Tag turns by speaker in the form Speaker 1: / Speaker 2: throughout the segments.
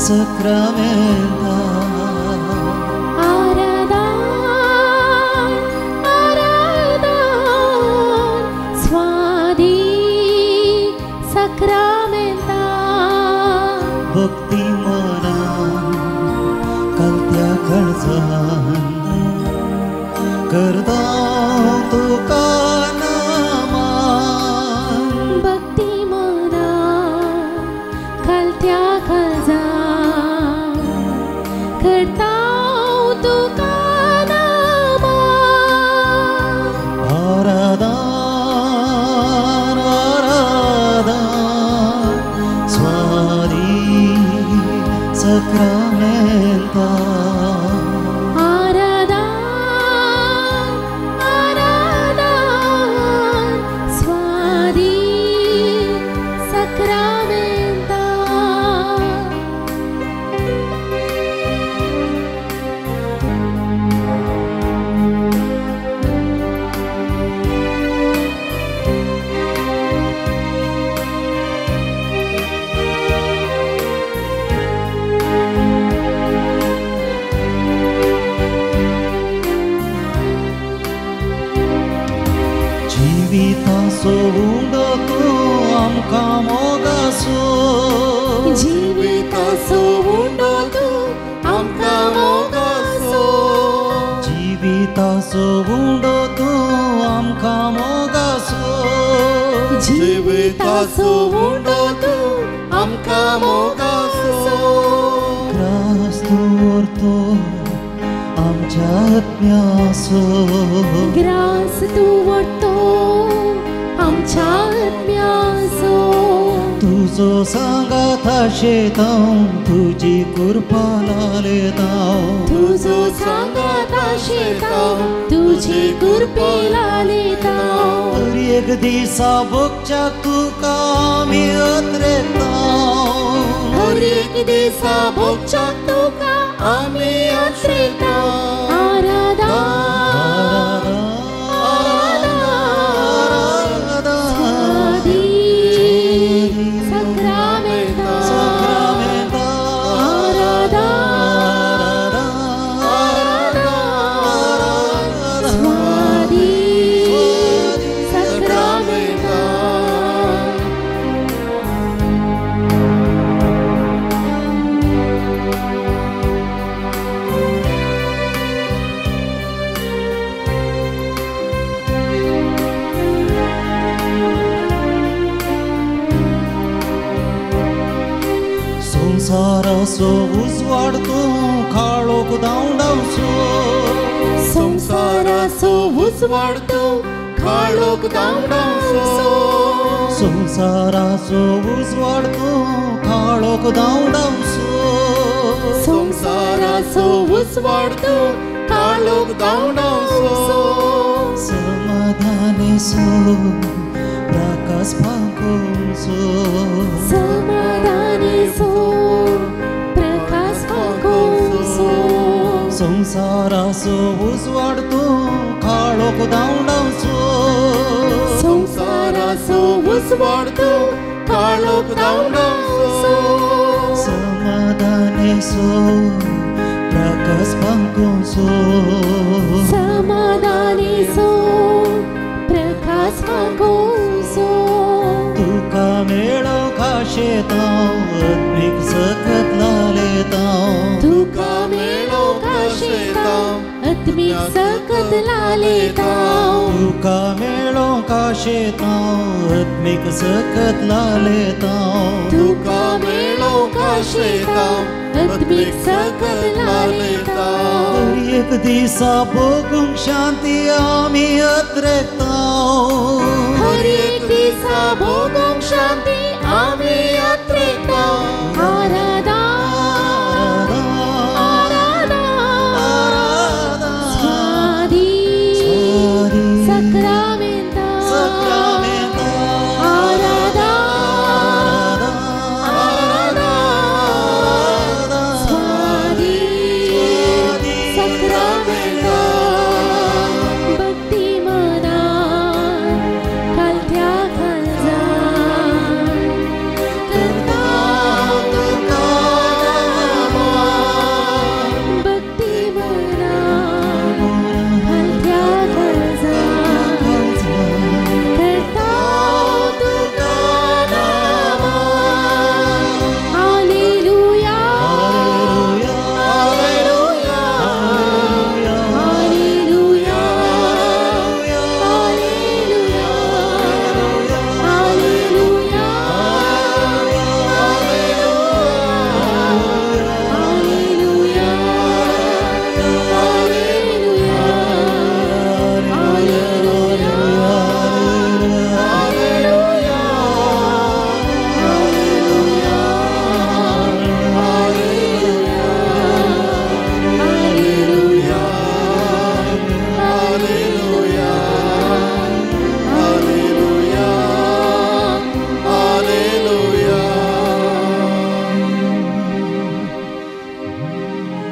Speaker 1: Sacramenta.
Speaker 2: आराधन आराधन स्वादी सक्रामेंता.
Speaker 1: भक्ती मनान कलत्या खळजान करता तुका नमन.
Speaker 2: भक्ती मनान कलत्या खळजान करता तुका नमन.
Speaker 1: आराधन आराधन स्वादी सक्रामेंता.
Speaker 2: आराधन आराधन स्वादी सक्रामेंता.
Speaker 1: जिविताचो उंडो तूं आमकां मोगासो.
Speaker 2: जिविताचो उंडो तूं आमकां मोगासो.
Speaker 1: जिविताचो उंडो तूं आमकां मोगासो.
Speaker 2: जिविताचो उंडो तूं आमकां मोगासो.
Speaker 1: ग्रास तूं व्हरतो आमच्या आत्म्यासो.
Speaker 2: ग्रास तूं व्हरतो आमच्या आत्म्यासो.
Speaker 1: तुजो सांगात आशेतां तुजी कृपा लालेतां.
Speaker 2: तुजो सांगात आशेतां तुजी कृपा लालेतां.
Speaker 1: हर एक दिसा भोगच्याक तुका आमी अत्रेतां.
Speaker 2: हर एक दिसा भोगच्याक तुका आमी अत्रेतां. आराधन आराधन स्वादी सक्रामेंता. आराधन आराधन स्वादी सक्रामेंता.
Speaker 1: संवसाराचो उजवाड तूं काळोख धांवडावचो.
Speaker 2: संवसाराचो उजवाड तूं काळोख धांवडावचो.
Speaker 1: संवसाराचो उजवाड तूं काळोख धांवडावचो.
Speaker 2: संवसाराचो उजवाड तूं काळोख धांवडावचो.
Speaker 1: समाधानेचो प्रकाश फांकोवचो.
Speaker 2: समाधानेचो प्रकाश फांकोवचो.
Speaker 1: संवसाराचो उजवाड तूं काळोख धांवडावचो.
Speaker 2: संवसाराचो उजवाड तूं काळोख धांवडावचो.
Speaker 1: समाधानेचो प्रकाश फांकोवचो.
Speaker 2: समाधानेचो प्रकाश फांकोवचो.
Speaker 1: तुका मेळोवंक आशेतां आत्मीक सकत लालेतां.
Speaker 2: तुका मेळोवंक आशेतां आत्मीक सकत लालेतां.
Speaker 1: तुका मेळोवंक आशेतां आत्मीक सकत लालेतां.
Speaker 2: तुका मेळोवंक आशेतां आत्मीक सकत लालेतां.
Speaker 1: हर एक दिसा भोगूंक शांती आमी अत्रेतां.
Speaker 2: हर एक दिसा भोगूंक शांती आमी अत्रेतां. आराधन आराधन स्वादी सक्रामेंता. आराधन आराधन स्वादी सक्रामेंता. भक्ती मनान कालत्या काळजान करता तुका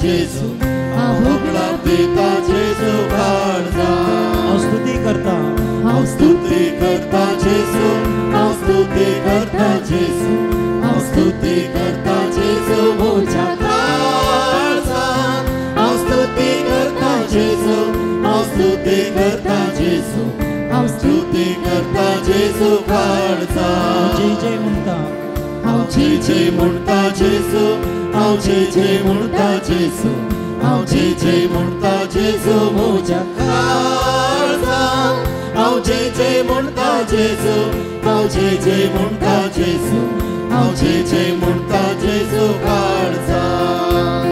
Speaker 3: जेजू, हांव होगडाप दिता जेजू काळजा.
Speaker 1: हांव स्तुती करता,
Speaker 3: हांव स्तुती करता जेजू, हांव स्तुती करता जेजू, हांव स्तुती करता जेजू म्हज्या काळजान. हांव स्तुती करता जेजू, हांव स्तुती करता जेजू, हांव स्तुती करता जेजू काळजान.
Speaker 1: जय जय म्हणटा,
Speaker 3: हांव जय जय म्हणटा जेजू, हांव जय जय म्हणटा जेजू, हांव जय जय म्हणटा जेजू म्हज्या काळजान. हांव जय जय म्हणटा जेजू, हांव जय जय म्हणटा जेजू, हांव जय जय म्हणटा जेजू काळजान.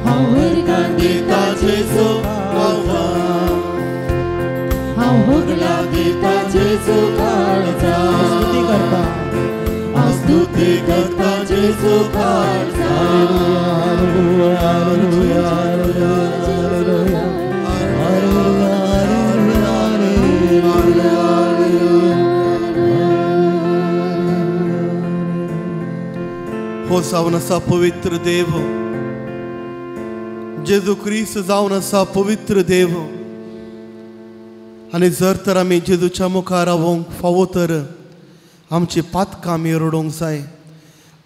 Speaker 2: हांव वर्गां
Speaker 3: दिता जेजू काळजान,
Speaker 2: हांव
Speaker 3: होगडाप दिता जेजू काळजान.
Speaker 1: स्तुती करता,
Speaker 3: हांव स्तुती करता जेजू काळजान.
Speaker 1: Hallelujah, hallelujah, hallelujah, hallelujah, hallelujah.
Speaker 4: हो जावन आसा पवित्र देव, जेजू क्रिस्त जावन आसा पवित्र देव. आनी जर तर आमी जेजूच्या मुखार रावोंक फावो तर आमची पातकां आमी रडोवंक जाय.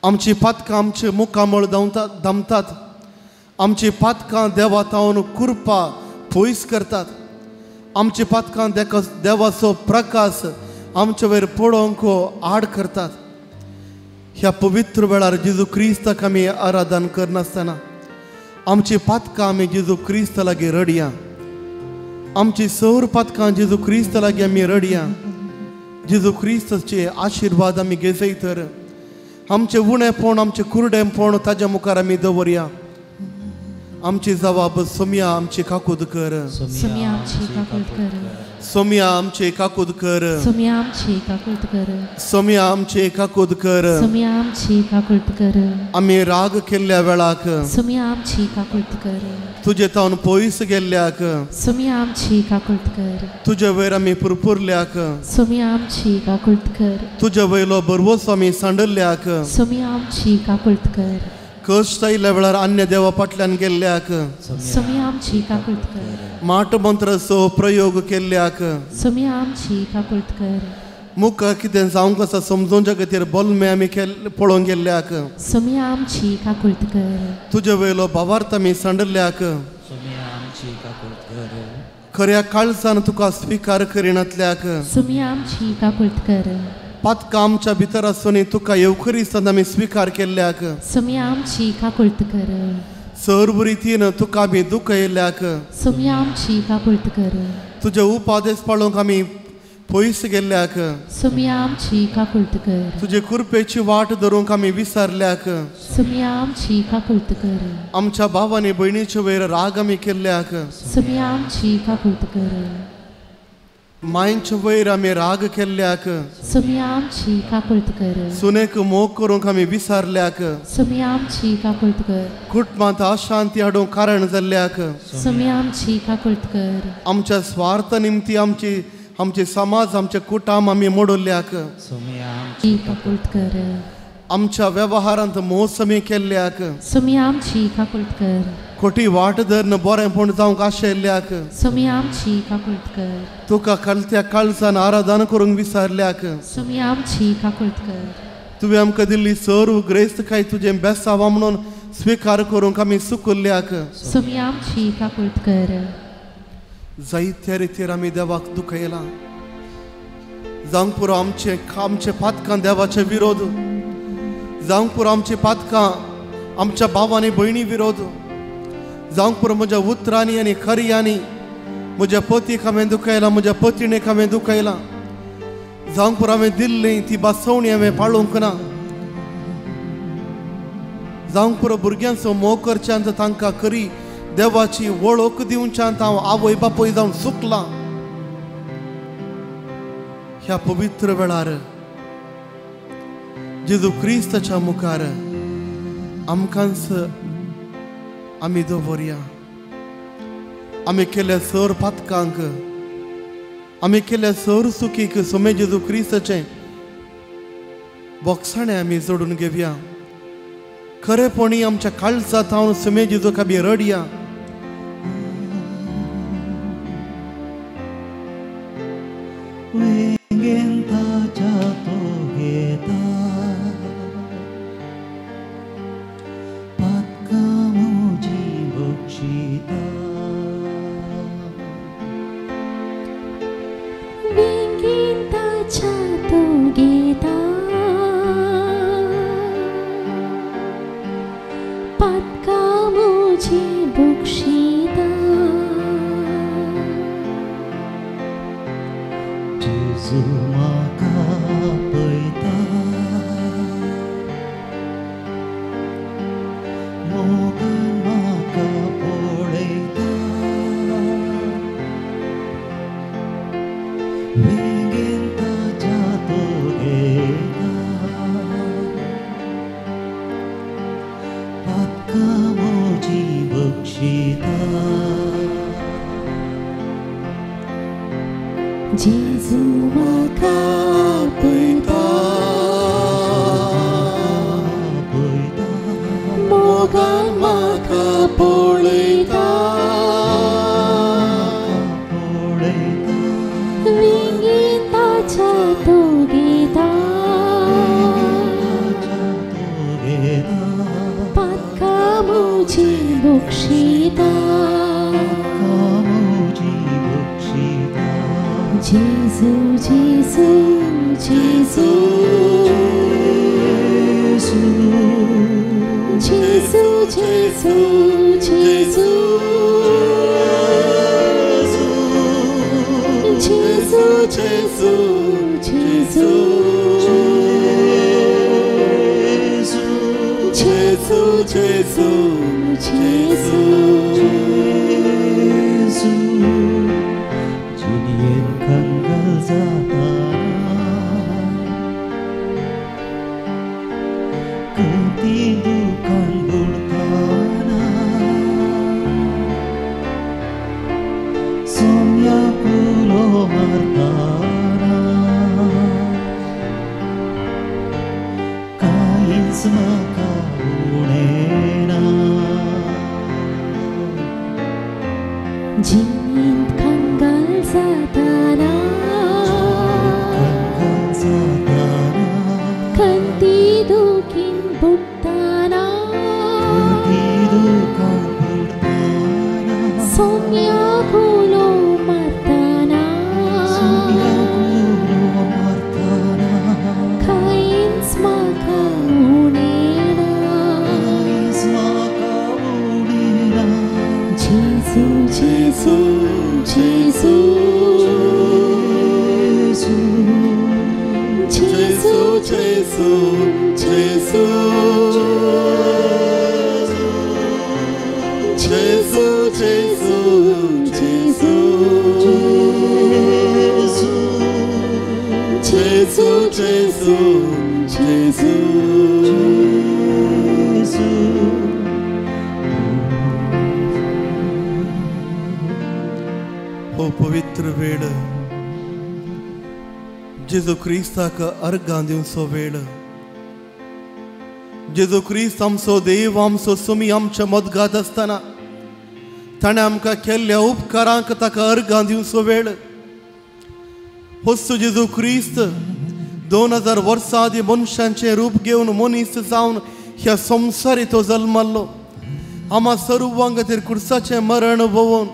Speaker 4: आमची पातकां आमचे मुखामळ दामतात, आमची पातकां देवा तावन कुरपा पयस करतात, आमची पातकां देवाचो प्रकाश आमचे वयर पडोवंक आड करतात. ह्या पवित्र वेळार जेजू क्रिस्ताक आमी आराधन करनासतना आमची पातकां आमी जेजू क्रिस्ता लागीं रडया. आमची सौर पातकां जेजू क्रिस्ता लागीं आमी रडया. जेजू क्रिस्ताचे आशिर्वाद आमी घेजय तर आमचें उणेपण, आमचें कुरडेंपण ताज्या मुखार आमी दवरया. आमची जवाब सोमया आमची काकूद कर,
Speaker 2: सोमया आमची काकूद कर,
Speaker 4: सोमया आमची काकूद कर,
Speaker 2: सोमया आमची काकूद कर,
Speaker 4: सोमया आमची काकूद कर,
Speaker 2: सोमया आमची काकूद कर.
Speaker 4: आमी राग केल्ल्या वेळाक
Speaker 2: सोमया आमची काकूद कर,
Speaker 4: तुजे तावन पयस गेल्ल्याक
Speaker 2: सोमया आमची काकूद कर,
Speaker 4: तुजे वयर आमी पुरपुरल्याक
Speaker 2: सोमया आमची काकूद कर,
Speaker 4: तुजे वयलो बरवसो आमी सांडल्ल्याक
Speaker 2: सोमया आमची काकूद कर,
Speaker 4: कश्ट आयिल्ल्या वेळार अन्य देवा फाटल्यान गेल्ल्याक
Speaker 2: सोमया आमची काकूद कर,
Speaker 4: माट मंत्राचो प्रयोग केल्ल्याक
Speaker 2: सोमया आमची काकूद कर,
Speaker 4: मुखार कितें जावंक आसा समजोवच्या खातीर बोलमे आमी पळोवंक गेल्ल्याक
Speaker 2: सोमया आमची काकूद कर,
Speaker 4: तुजे वयलो भावार्थ आमी सांडल्ल्याक
Speaker 1: सोमया आमची काकूद कर,
Speaker 4: खऱ्या काळजान तुका स्विकार करिनातल्याक
Speaker 2: सोमया आमची काकूद कर,
Speaker 4: पातकां आमच्या भितर आसून तुका येवकरी आमी स्विकार केल्ल्याक
Speaker 2: सोमया आमची काकूद कर,
Speaker 4: सर्व रितीन तुका आमी दुखयल्ल्याक
Speaker 2: सोमया आमची काकूद कर,
Speaker 4: तुजे उपादेश पाळोवंक आमी पयस गेल्ल्याक
Speaker 2: सोमया आमची काकूद कर,
Speaker 4: तुजे कृपेची वाट धरूंक आमी विसरल्याक
Speaker 2: सोमया आमची काकूद कर,
Speaker 4: आमच्या भावांनी भयणीचे वयर राग आमी केल्ल्याक
Speaker 2: सोमया आमची काकूद कर,
Speaker 4: मांयचे वयर आमी राग केल्ल्याक
Speaker 2: सोमया आमची काकूद कर,
Speaker 4: सुनेक मोग करूंक आमी विसरल्याक
Speaker 2: सोमया आमची काकूद कर,
Speaker 4: कुटुंबांत अशांती हाडूंक कारण जाल्ल्याक
Speaker 2: सोमया आमची काकूद कर,
Speaker 4: आमच्या स्वार्थ निमती आमची आमचे समाज आमचे कुटाम आमी मोडल्ल्याक
Speaker 1: सोमया आमची
Speaker 2: काकूद कर,
Speaker 4: आमच्या वेव्हारांत मोस आमी केल्ल्याक
Speaker 2: सोमया आमची काकूद कर,
Speaker 4: खोटी वाट धरून बरेंपण जावंक आशिल्ल्याक
Speaker 2: सोमया आमची काकूद कर,
Speaker 4: तुका कळत्या काळजान आराधना करूंक विसरल्याक
Speaker 2: सोमया आमची काकूद कर,
Speaker 4: तुवें आमकां दिल्ली सर्व ग्रेस्तकाय तुजें बेसावा म्हणून स्विकार करूंक आमी चुकल्ल्याक
Speaker 2: सोमया आमची काकूद कर,
Speaker 4: जायत्या रितीर आमी देवाक दुखयलां. जावंक पुरो आमचे आमचे पातकां देवाचे विरोध, जावंक पुरो आमची पातकां आमच्या भावांनी भयणी विरोध, जावंक पुरो म्हज्या उतरांनी आनी खर्यांनी म्हज्या पतीक हांवें दुखयलां, म्हज्या पतिणेक हांवें दुखयलां, जावंक पुरो हांवें दिल्ली ती बासवणी हांवें पाळूंक ना, जावंक पुरो भुरग्यांचो मोग करच्यांत तांकां खरी देवाची वळख दिवच्यांत हांव आवय बापूय जावन चुकलां. ह्या पवित्र वेळार जेजू क्रिस्ताच्या मुखार आमकांच आमी दवरया. आमी केल्या सर पातकांक, आमी केल्या सर चुकीक सोमे जेजू क्रिस्ताचें बोगसाणें आमी जोडून घेवया. खरेपणी आमच्या काळजा थावन सुमे जेजूक आमी रडया. जेजू क्रिस्ताक अर्गां दिवचो वेळ. जेजू क्रिस्त आमचो देव, आमचो सुमी आमच्या मदगात आसतना ताणें आमकां केल्ल्या उपकारांक ताका अर्गां दिवचो वेळ. होस्तू जेजू क्रिस्त 2000 वर्सां आदीं मनशांचें रूप घेवन मनीस जावन ह्या संवसारी तो जल्मल्लो. आमा सर्वांक खातीर कुर्साचें मरण भोवून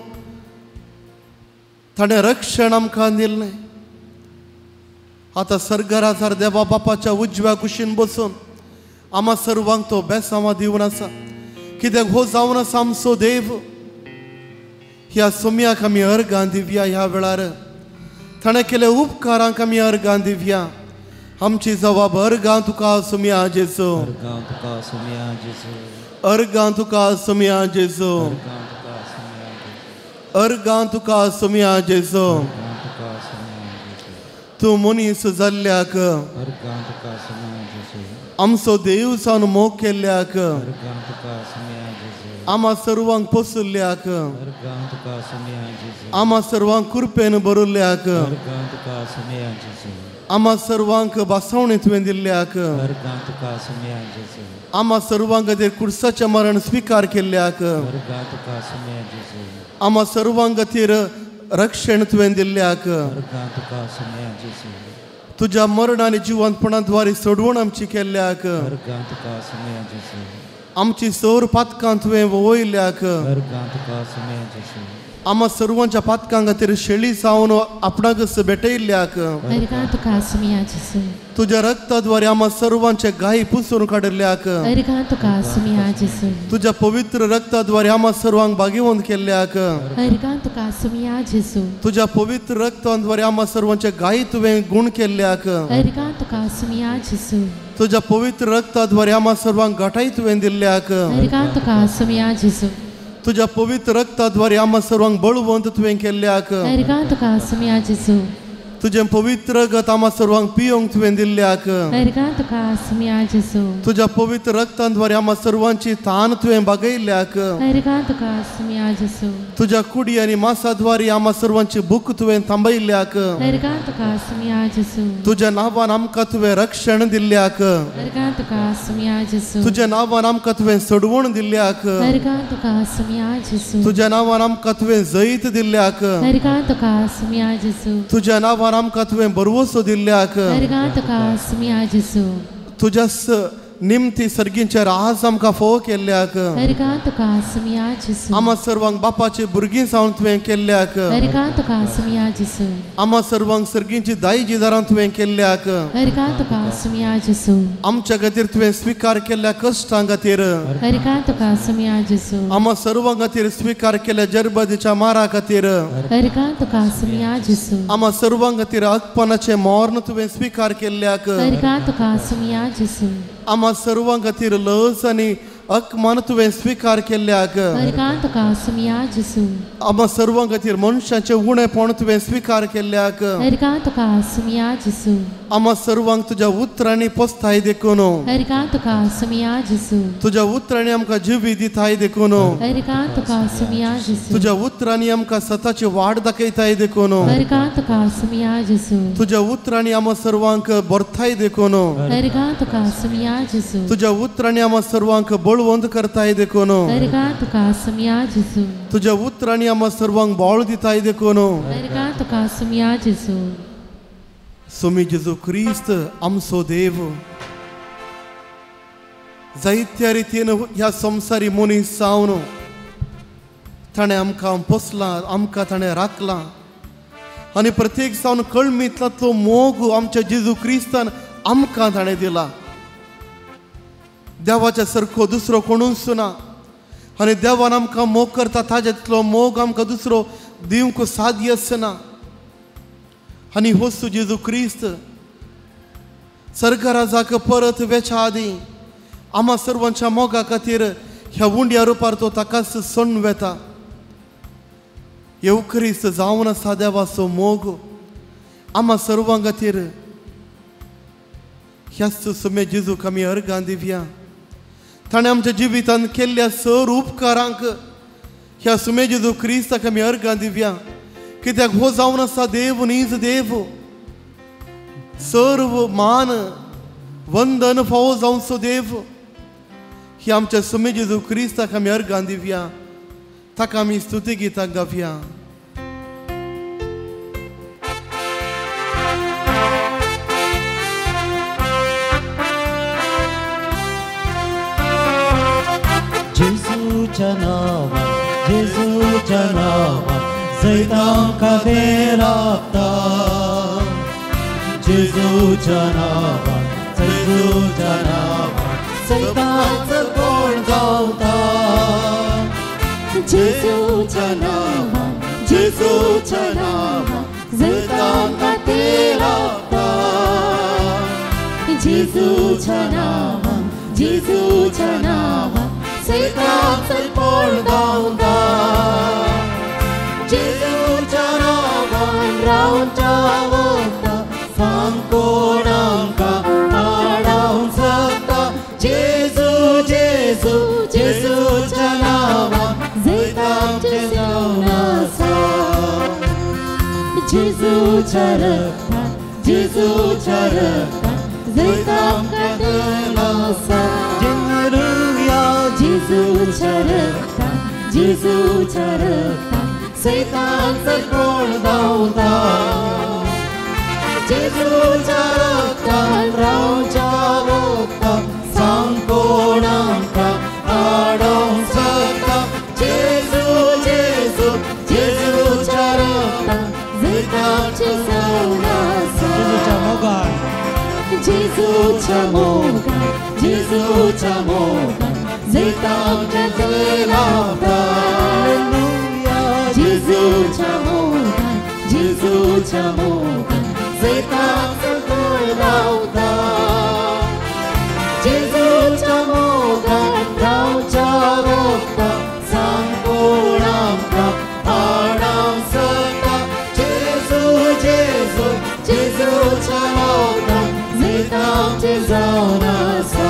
Speaker 4: ताणें रक्षण आमकां दिल्लें. आतां सर्गराजार देवा बापाच्या उजव्या कुशीन बसून आमा सर्वांक तो बेसांवा दिवन आसा. कित्याक हो जावन आसा आमचो देव. ह्या सोम्याक आमी अर्गां दिवया. ह्या वेळार ताणें केले उपकारांक आमी अर्गां दिवया. आमची जवाब अर्गां तुका सोम्या जेजू, अर्गां तुका सोम्या जेजू, अर्गां तुका सोम्या जेजू. तूं मनीस जाल्ल्याक, आमचो देव जावन मोग केल्ल्याक, आमा सर्वांक पोसुल्ल्याक, आमा सर्वांक कृपेन भरिल्ल्याक, आम्हा सर्वांक बासावणी तुवें दिल्ल्याक
Speaker 1: अर्गां तुका सुमया जेजू
Speaker 4: आम्हा सर्वांक खातीर कुर्साचें मरण स्विकार केल्ल्याक
Speaker 1: अर्गां तुका सुमया जेजू
Speaker 4: आम्हा सर्वांक खातीर रक्षण तुवें दिल्ल्याक
Speaker 1: अर्गां तुका सुमया जेजू
Speaker 4: तुज्या मरण आनी जिवंतपणाद्वारे सोडवण आमची केल्ल्याक
Speaker 1: अर्गां तुका सुमया जेजू
Speaker 4: आमची सर पातकां तुवें वयल्याक
Speaker 1: अर्गां तुका सुमया जेजू
Speaker 4: आम्हा सर्वांच्या पातकां खातीर शेळी जावन आपणाकच भेटयल्ल्याक
Speaker 2: अर्गां तुका सुमया जेजू
Speaker 4: तुज्या रक्ताद्वारे आम्हा सर्वांचे गाय पुसून काडिल्ल्याक
Speaker 2: अर्गां तुका सुमया जेजू
Speaker 4: तुज्या पवित्र रक्ताद्वारे आम्हा सर्वांक भाग्यवंत केल्ल्याक
Speaker 2: अर्गां तुका सुमया जेजू
Speaker 4: तुज्या पवित्र रक्ताद्वारे आम्हा सर्वांचे गाय तुवें गुण केल्ल्याक
Speaker 2: अर्गां तुका सुमया जेजू
Speaker 4: तुज्या पवित्र रक्ताद्वारे आम्हा सर्वांक घटाय तुवें दिल्ल्याक
Speaker 2: अर्गां तुका सुमया जेजू
Speaker 4: तुज्या पवित्र रक्ताद्वारे आम्हा सर्वांक बळवंत तुवें केल्ल्याक
Speaker 2: अर्गां तुका सुमया जेजू
Speaker 4: तुजें पवित्र रगत आम्हा सर्वांक पियोंक तुवें दिल्ल्याक
Speaker 2: अर्गां तुका सुमया जेजू
Speaker 4: तुज्या पवित्र रक्ताद्वारे आम्हा सर्वांची तान तुवें भागयल्ल्याक
Speaker 2: अर्गां तुका सुमया जेजू
Speaker 4: तुज्या कुडी आनी मासाद्वारे आम्हा सर्वांची भूक तुवें थांबयल्ल्याक
Speaker 2: अर्गां तुका सुमया जेजू
Speaker 4: तुज्या नांवान आमकां तुवें रक्षण दिल्ल्याक
Speaker 2: अर्गां तुका सुमया जेजू
Speaker 4: तुज्या नांवान आमकां तुवें सोडवण दिल्ल्याक
Speaker 2: अर्गां तुका सुमया जेजू
Speaker 4: तुज्या नांवान आमकां तुवें जैत दिल्ल्याक
Speaker 2: अर्गां तुका सुमया जेजू
Speaker 4: तुज्या नांवान आमकां तुवें भरवसो दिल्ल्याक
Speaker 2: अर्गां तुका सुमया जेजू
Speaker 4: तुज्या निमती सर्गींचे राज आमकां फोव केल्ल्याक
Speaker 2: अर्गां तुका सुमया जेजू
Speaker 4: आम्हा सर्वांक बापाची भुरगीं जावन तुवें केल्ल्याक
Speaker 2: अर्गां तुका सुमया जेजू
Speaker 4: आम्हा सर्वांक सर्गींची दायजी दारां तुवें केल्ल्याक
Speaker 2: अर्गां तुका सुमया जेजू
Speaker 4: आमच्या खातीर तुवें स्विकार केल्ल्या कश्टां खातीर
Speaker 2: अर्गां तुका सुमया जेजू
Speaker 4: आम्हा सर्वां खातीर स्विकार केल्ल्या जरबदीच्या मारा खातीर
Speaker 2: अर्गां तुका सुमया जेजू
Speaker 4: आम्हा सर्वां खातीर अकपनाचें मर्ण तुवें स्विकार केल्ल्याक
Speaker 2: अर्गां तुका सुमया जेजू
Speaker 4: आम्हा सर्वां खातीर लज आनी अकमान तुवें स्विकार केल्ल्याक
Speaker 2: अर्गां तुका सुमया जेजू
Speaker 4: आम्हा सर्वां खातीर मनशाचें उणेपण तुवें स्विकार केल्ल्याक
Speaker 2: अर्गां तुका सुमया जेजू
Speaker 4: आम्हा सर्वांक तुज्या उतरांनी पोसताय देखून
Speaker 2: अर्गां तुका सुमया जेजू
Speaker 4: तुज्या उतरांनी आमकां जिवी दिताय देखून
Speaker 2: अर्गां तुका सुमया जेजू
Speaker 4: तुज्या उतरांनी आमकां सताची वाट दाखयताय देखून
Speaker 2: अर्गां तुका सुमया जेजू
Speaker 4: तुज्या उतरांनी आम्हा सर्वांक भरताय देखून
Speaker 2: अर्गां तुका सुमया जेजू
Speaker 4: तुज्या उतरांनी आम्हा सर्वांक बळवंत करताय देखून
Speaker 2: अर्गां तुका सुमया जेजू
Speaker 4: तुज्या उतरांनी आम्हा सर्वांक बळ दिताय देखून
Speaker 2: अर्गां तुका सुमया जेजू
Speaker 4: सुमी जेजू क्रिस्त आमचो देव जायत्या रितीन ह्या संवसारी मनीस जावन ताणें आमकां पोसलां आमकां ताणें राखलां आनी प्रत्येक जावन कळमींतलो मोग आमच्या जेजू क्रिस्तान आमकां ताणें दिला. देवाच्या सारको दुसरो कोणूच ना आनी देवान आमकां मोग करता ताज्यांतलो मोग आमकां दुसरो दिवंक साध्य आसना. आनी होच जेजू क्रिस्त सरकाराजाक परत वेच्या आदीं आम्हा सर्वांच्या मोगा खातीर ह्या उंड्या रुपार तो ताकाच सोडून वेता. येवक्रिस्त जावन आसा देवाचो मोग आम्हा सर्वां खातीर. ह्याच सुमे जेजूक आमी अर्गां दिवया. ताणें आमच्या जिवितांत केल्ल्या सर उपकारांक ह्या सुमे जेजू क्रिस्ताक आमी अर्गां दिवया. कित्याक हो जावन आसा देव नीज देव सर्व मान वंदन फावो जावचो देव. ही आमच्या सुमे जेजू क्रिस्ताक आमी अर्गां दिवया. ताका आमी स्तुती गितां गावया.
Speaker 3: जेजूच्या नांवान जेजूच्या नांवान जैतांका देराता जेजूच्या नांवान जेजूच्या नांवान सैतानाचो कोण गावता जेजूच्या नांवान जेजूच्या नांवान जैतांका देराता जेजूच्या नांवान जेजूच्या नांवान सैतानाचो कोण गावता जेजूच्या नांवान रावता वता सांग कोण आमकां आडावंक शकता जेजू जेजू जेजूच्या नांवान जैत आमचें जावन आसा जेजूच्या रक्तान जेजू जेजूच्या रक्तान जैत आमकां दिलां आसा. हालेलुया जेजूच्या रक्तान, जेजूच्या रक्तान सैतान सगळो धांवता. जेजूच्या रक्तान रावच्या रक्तान सांगकोण आमकां आडोवंक शकता. जेजू जेजू जेजूच्या रक्तान जैत आमचें जावन आसा.
Speaker 1: जेजूच्या मोगान,
Speaker 3: जेजूच्या मोगान, जेजूच्या मोगान जैत आमचें लाभता. जेजूच्या मोगान, जेजूच्या मोगान जैत आमचें लावता. जेजूच्या मोगान रावच्या रक्तान सांगकोण आमकां आडावंक शकता. जेजू जेजू जेजूच्या मोगान जैत आमचें जावन आसा.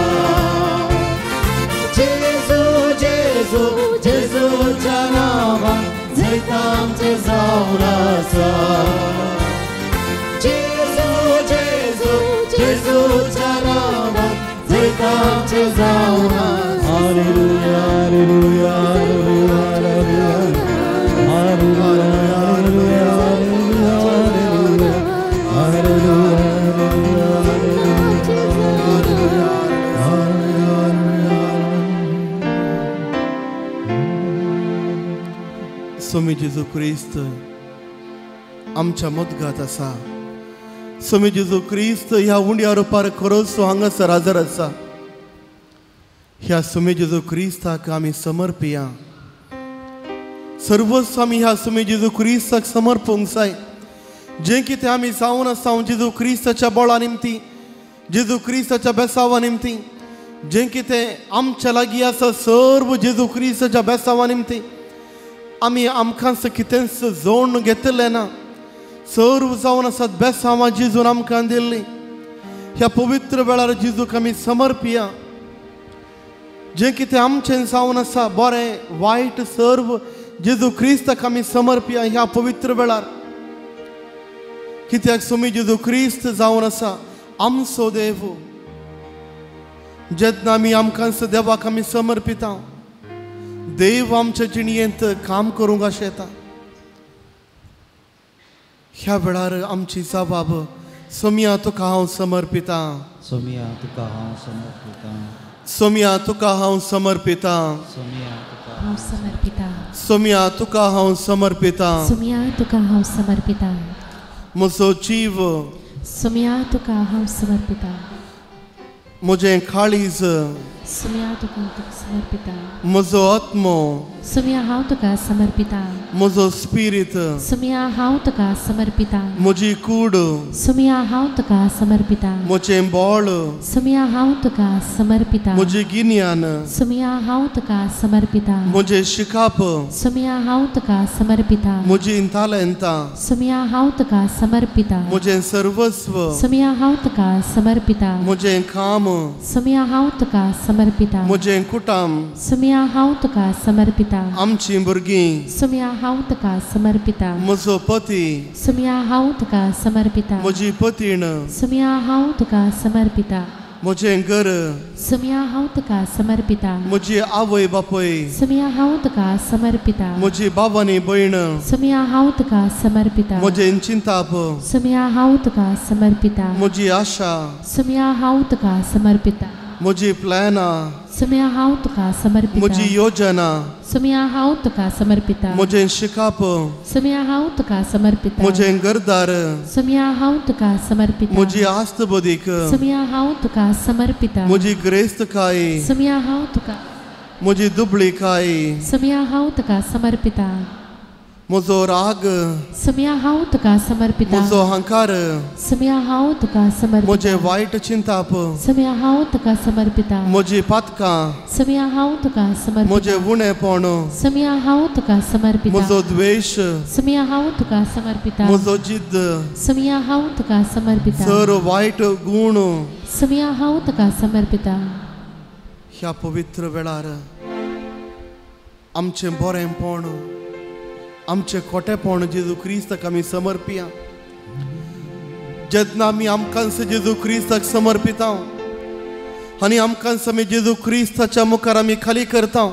Speaker 3: जेजू जेजू जेजूच्या नांवान जैत आमचें जावन आसा. जेजू जेजू जेजूच्या नांवान जैत आमचें जावन आसा.
Speaker 1: Hallelujah hallelujah hallelujah hallelujah hallelujah hallelujah hallelujah hallelujah.
Speaker 4: स्वामी जेजू क्रिस्त आमच्या मदगात आसा. स्वामी जेजू क्रिस्त ह्या उंड्या रुपार खरोच हांगासर हाजर आसा. ह्या स्वामी जेजू क्रिस्ताक आमी समर्पिया. सर्वस्व आमी ह्या स्वामी जेजू क्रिस्ताक समर्पूंक जाय. जें कितें आमी जावन आसा जेजू क्रिस्ताच्या बळा निमती, जेजू क्रिस्ताच्या बेसावा निमती, जें कितें आमच्या लागीं आसा सर्व जेजू क्रिस्ताच्या बेसावा निमती आमी आमकांच कितेंच जोडून घेतलें ना. सर्व जावन आसात बेसांवां जेजून आमकां दिल्लीं. ह्या पवित्र वेळार जेजूक आमी समर्पिया. जें कितें आमचें जावन आसा बरें वायट सर्व जेजू क्रिस्ताक आमी समर्पिया ह्या पवित्र वेळार. कित्याक स्वामी जेजू क्रिस्त जावन आसा आमचो देव. जेन्ना आमी आमकांच देवाक आमी समर्पिता, देव आमच्या जिणयेंत काम करूंक आशेता. ह्या वेळार आमची जबाब सोमिया तुका हांव समर्पिता.
Speaker 1: सोमिया तुका हांव समर्पिता.
Speaker 4: सोमिया तुका हांव समर्पिता.
Speaker 1: सोमिया तुका
Speaker 2: हांव समर्पिता.
Speaker 4: सोमिया तुका हांव समर्पिता.
Speaker 2: सोमिया तुका हांव समर्पिता.
Speaker 4: म्हजो जीव
Speaker 2: सोमिया तुका हांव समर्पिता.
Speaker 4: म्हजें काळीज
Speaker 2: सोमिया तुका समर्पिता.
Speaker 4: म्हजो आत्मो
Speaker 2: सोमिया हांव तुका समर्पिता.
Speaker 4: म्हजो स्पिरीत
Speaker 2: सोमिया हांव तुका समर्पिता.
Speaker 4: म्हजी कूड
Speaker 2: सोमिया हांव तुका समर्पिता.
Speaker 4: म्हजें बळ
Speaker 2: सोमिया हांव तुका समर्पिता.
Speaker 4: म्हजें गिन्यान
Speaker 2: सोमिया हांव तुका समर्पिता.
Speaker 4: म्हजें शिकाप
Speaker 2: सोमिया हांव तुका समर्पिता.
Speaker 4: म्हजी तालेंतां
Speaker 2: सोमिया हांव तुका समर्पिता.
Speaker 4: म्हजें सर्वस्व
Speaker 2: सोमिया हांव तुका समर्पिता.
Speaker 4: म्हजें काम
Speaker 2: सोमिया हांव तुका समर्पिता.
Speaker 4: म्हजें कुटुंब
Speaker 2: सोमिया हांव तुका समर्पिता.
Speaker 4: आमचीं भुरगीं
Speaker 2: सोमिया हांव तुका समर्पिता.
Speaker 4: म्हजो पती
Speaker 2: सोमिया हांव तुका समर्पिता.
Speaker 4: म्हजी पतीण
Speaker 2: सोमिया हांव तुका समर्पिता.
Speaker 4: म्हजें घर
Speaker 2: सोमिया हांव तुका समर्पिता.
Speaker 4: म्हजी आवय बापूय
Speaker 2: सोमिया हांव तुका समर्पिता.
Speaker 4: म्हजी बाब आनी भयण
Speaker 2: सोमिया हांव तुका समर्पिता.
Speaker 4: म्हजें चिंताप
Speaker 2: सोमिया हांव तुका समर्पिता.
Speaker 4: म्हजी आशा
Speaker 2: सोमिया हांव तुका समर्पिता.
Speaker 4: म्हजी प्लॅनां
Speaker 2: सोमिया हांव तुका समर्पिता.
Speaker 4: म्हजी योजना
Speaker 2: सोमिया हांव तुका समर्पिता.
Speaker 4: म्हजें शिकाप
Speaker 2: सोमिया हांव तुका समर्पिता.
Speaker 4: म्हजें घरदार
Speaker 2: सोमिया हांव तुका समर्पिता.
Speaker 4: म्हजी आस्त बदीक
Speaker 2: सोमिया हांव तुका समर्पिता.
Speaker 4: म्हजी ग्रेस्तकाय
Speaker 2: सोमिया हांव तुका
Speaker 4: म्हजी दुबळीकाय
Speaker 2: सोमिया हांव तुका समर्पिता.
Speaker 4: म्हजो राग
Speaker 2: सोमिया हांव तुका समर्पिता.
Speaker 4: म्हजो अहंकार
Speaker 2: सोमिया हांव तुका समर्पिता.
Speaker 4: म्हजें वायट चिंताप
Speaker 2: सोमिया हांव तुका समर्पिता.
Speaker 4: म्हजी पातकां
Speaker 2: सोमिया हांव तुका समर्पिता.
Speaker 4: म्हजें उणेपण
Speaker 2: सोमिया हांव तुका समर्पिता.
Speaker 4: म्हजो द्वेश
Speaker 2: सोमिया हांव तुका समर्पिता.
Speaker 4: म्हजो जिद्द
Speaker 2: सोमिया हांव तुका समर्पिता.
Speaker 4: सर वायट गूण
Speaker 2: सोमिया हांव तुका समर्पिता.
Speaker 4: ह्या पवित्र वेळार आमचें बरेंपण आमचें खोटेपण जेजू क्रिस्ताक आमी समर्पिया. जेन्ना आमी आमकांस जेजू क्रिस्ताक समर्पिता आनी आमकांस आमी जेजू क्रिस्ताच्या मुखार आमी खाली करता,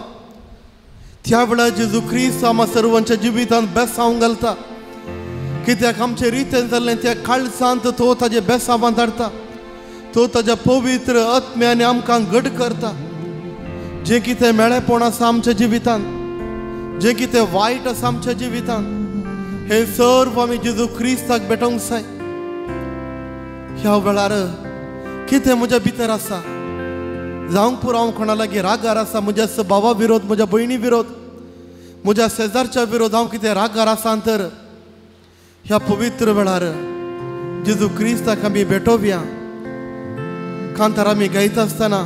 Speaker 4: त्या वेळार जेजू क्रिस्त आमा सर्वांच्या जिवितांत बेसांव घालता. कित्याक आमचे रितें जाल्लें त्या काळजांत तो ताजे बेसांवान धाडटा, तो ताज्या पवित्र आत्म्याने आमकां घट करता. जें कितें मेळेपण आसा आमच्या जिवितांत, जें कितें वायट आसा आमच्या जिवितांत, हें सर्व आमी जेजू क्रिस्ताक भेटोवंक जाय. ह्या वेळार कितें म्हज्या भितर आसा, जावंक पुरो हांव कोणा लागीं रागार आसा, म्हज्या भावा विरोध, म्हज्या भयणी विरोध, म्हज्या शेजारच्या विरोध हांव कितें रागार आसा तर ह्या पवित्र वेळार जेजू क्रिस्ताक आमी भेटोवया. कांतार आमी गायता आसतना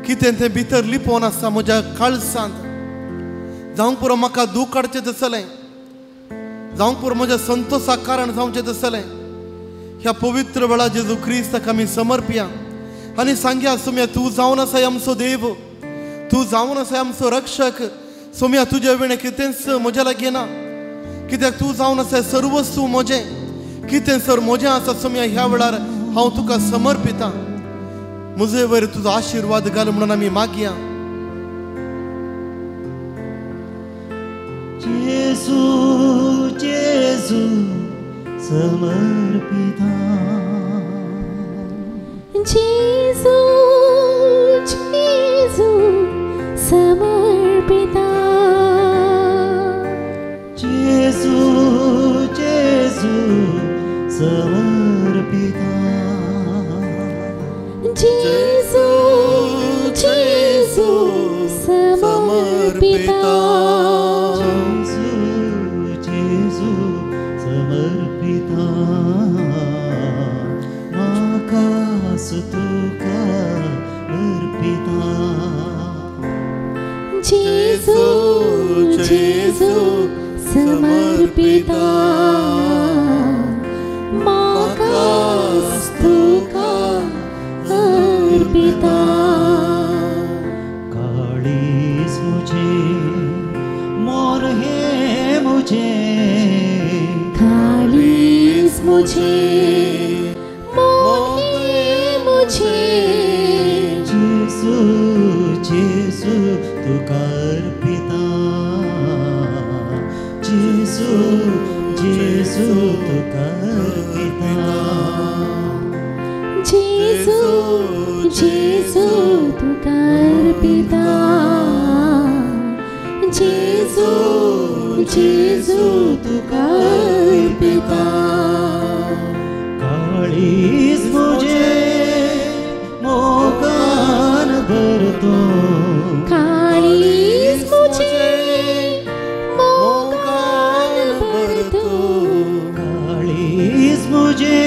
Speaker 4: कितें तें भितर लिपोवन आसा म्हज्या काळजांत, जावंक पुरो म्हाका दूख काडचें तसलें, जावंक पुरो म्हज्या संतोसाक कारण जावचें तसलें, ह्या पवित्र वेळार जेजू क्रिस्ताक आमी समर्पया आनी सांगया, सोम्या तूं जावन आसाय आमचो देव, तूं जावन आसाय आमचो रक्षक. सोम्या तुज्या विणें कितेंच म्हज्या लागीं ना, कित्याक तूं जावन आसाय सर्वस्व म्हजें, कितें सर म्हजें आसा सोम्या ह्या वेळार हांव तुका समर्पिता, म्हजे वयर तुजो आशिर्वाद घाल म्हणून आमी मागया.
Speaker 3: जेजू जेजू समर्पिता,
Speaker 2: जेजू जेजू समर्पिता,
Speaker 3: जेजू जेजू समर्पिता,
Speaker 2: जेजू जेजू समर्पिता,
Speaker 3: जेजू जेजू समर्पिता, म्हाकास तुका अर्पिता,
Speaker 2: जेजू जेजू समर्पिता, म्हाकास तुका अर्पिता.
Speaker 3: काळीज मुझे मोर हे मुझे,
Speaker 2: काळीज मुझे मोर हे मुझे,
Speaker 3: जेजू जेजू तुका अर्पिता, जेजू जेजू तुका अर्पिता,
Speaker 2: जेजू जेजू तुका अर्पिता, जेजू जेजू तुका अर्पिता.
Speaker 3: काळीज मुझे मोगान भरतो,
Speaker 2: काळीज मुझे मोगान भरतो,
Speaker 3: काळीज मुझे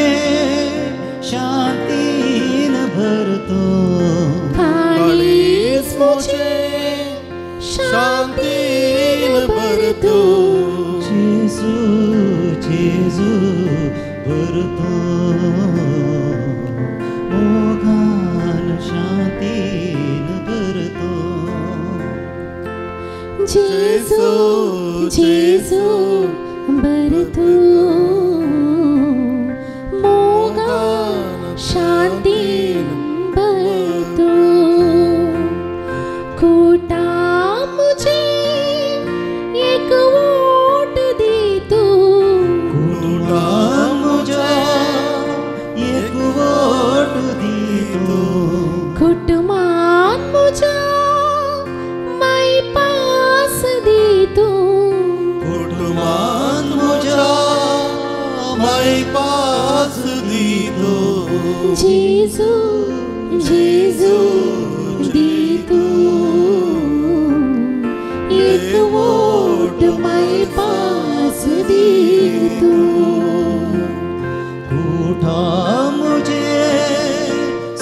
Speaker 3: शांतीन भरतो,
Speaker 2: काळीज मुझे शांतीन भरतो,
Speaker 3: जेजू जेजू भरतो, मोगान शांतीन भरतो,
Speaker 2: जेजू जेजू भरतो, मोगान शांतीन भरतो. खोटा मुझे एक वोट दे तू,
Speaker 3: खोटा मुझे एक वोट दे तू,
Speaker 2: खुटमान मुझा माई पास दे तू,
Speaker 4: कुटुंबान मुझा माई पास दी तू,
Speaker 2: जेजू जेजू दे तू, एक वोट माई पास दे तू,
Speaker 3: खोटा मुझे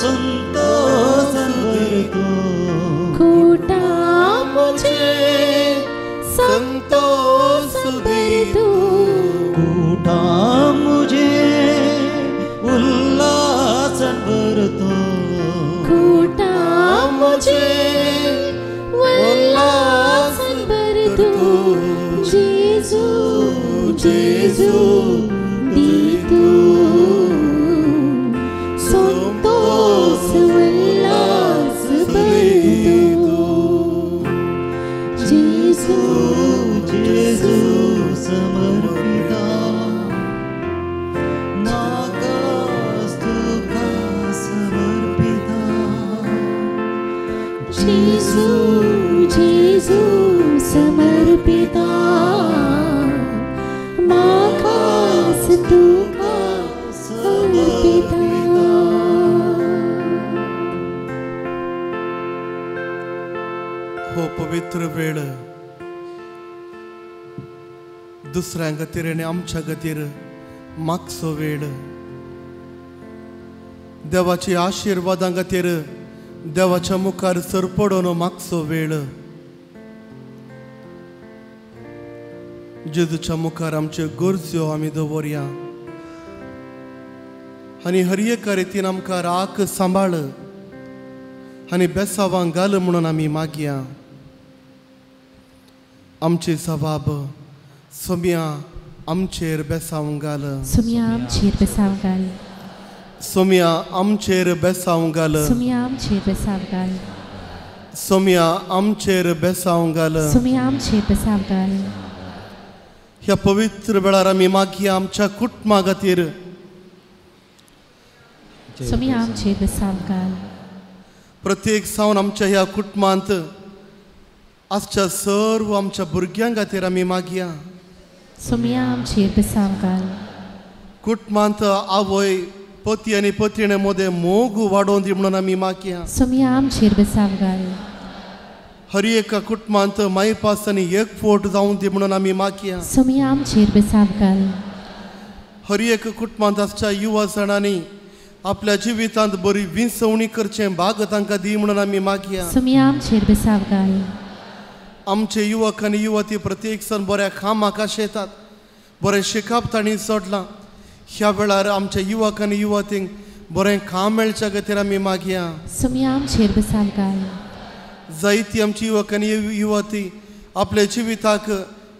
Speaker 3: संतोष भरतो,
Speaker 2: खोटा मुझे संतोष भरतो,
Speaker 3: खोटा मुझे उल्लास भरतो,
Speaker 2: खोटा जेजू जेजू समर्पिता म्हाकास तुका अर्पिता.
Speaker 4: हो पवित्र वेळ दुसऱ्या खातीर आनी आमच्या खातीर मागचो वेळ. देवाची आशिर्वादां खातीर देवाच्या मुखार सरपडून मागचो वेळ. जेजूच्या मुखार आमच्यो गरज्यो आमी दवरया आनी हर एका रितीन आमकां राख सांबाळ आनी बेसावांक घाल म्हणून आमी मागया. आमची जबाब सोम्या आमचेर बेसावंक घाल.
Speaker 2: सोम्या आमचेर बेसावंक घाल.
Speaker 4: सोम्या आमचेर बेसावंक घाल.
Speaker 2: सोम्या आमचेर बेसावंक घाल.
Speaker 4: सोम्या आमचेर बेसावंक घाल.
Speaker 2: सोम्या आमचेर बेसावंक घाल.
Speaker 4: ह्या पवित्र वेळार आमी मागया आमच्या कुटुंबा खातीर.
Speaker 2: सोम्या आमचेर बेसावंक घाल.
Speaker 4: प्रत्येक सावन आमच्या ह्या कुटुंबांत आजच्या सर्व आमच्या भुरग्यां खातीर आमी मागया.
Speaker 2: सोम्या आमचेर बेसावंक घाल.
Speaker 4: कुटुंबांत आवय पती आनी पतीणे मदें मोग वाडोवन दी म्हणून आमी मागया.
Speaker 2: सोम्या आमचेर बेसावंक घाल.
Speaker 4: हर एका कुटुंबांत मायपास आनी एकवट जावन दी म्हणून आमी मागया.
Speaker 2: सोम्या आमचेर बेसावंक घाल.
Speaker 4: हर एक कुटुंबांत आसच्या युवा जाणांनी आपल्या जिवितांत बरी विंचवणी करचें भाग तांकां दी म्हणून आमी मागया.
Speaker 2: सोम्या आमचेर बेसावंक घाल.
Speaker 4: आमचे युवक आनी युवती प्रत्येक सण बऱ्या कामाक आशेतात, बरें शिकप तांणी सोडलां. ह्या वेळार आमच्या युवक आनी युवतींक बरें काम मेळच्या खातीर आमी मागया.
Speaker 2: सोम्या आमचेर बेसावंक घाल.
Speaker 4: जायती आमची युवक आनी युवती आपल्या जिविताक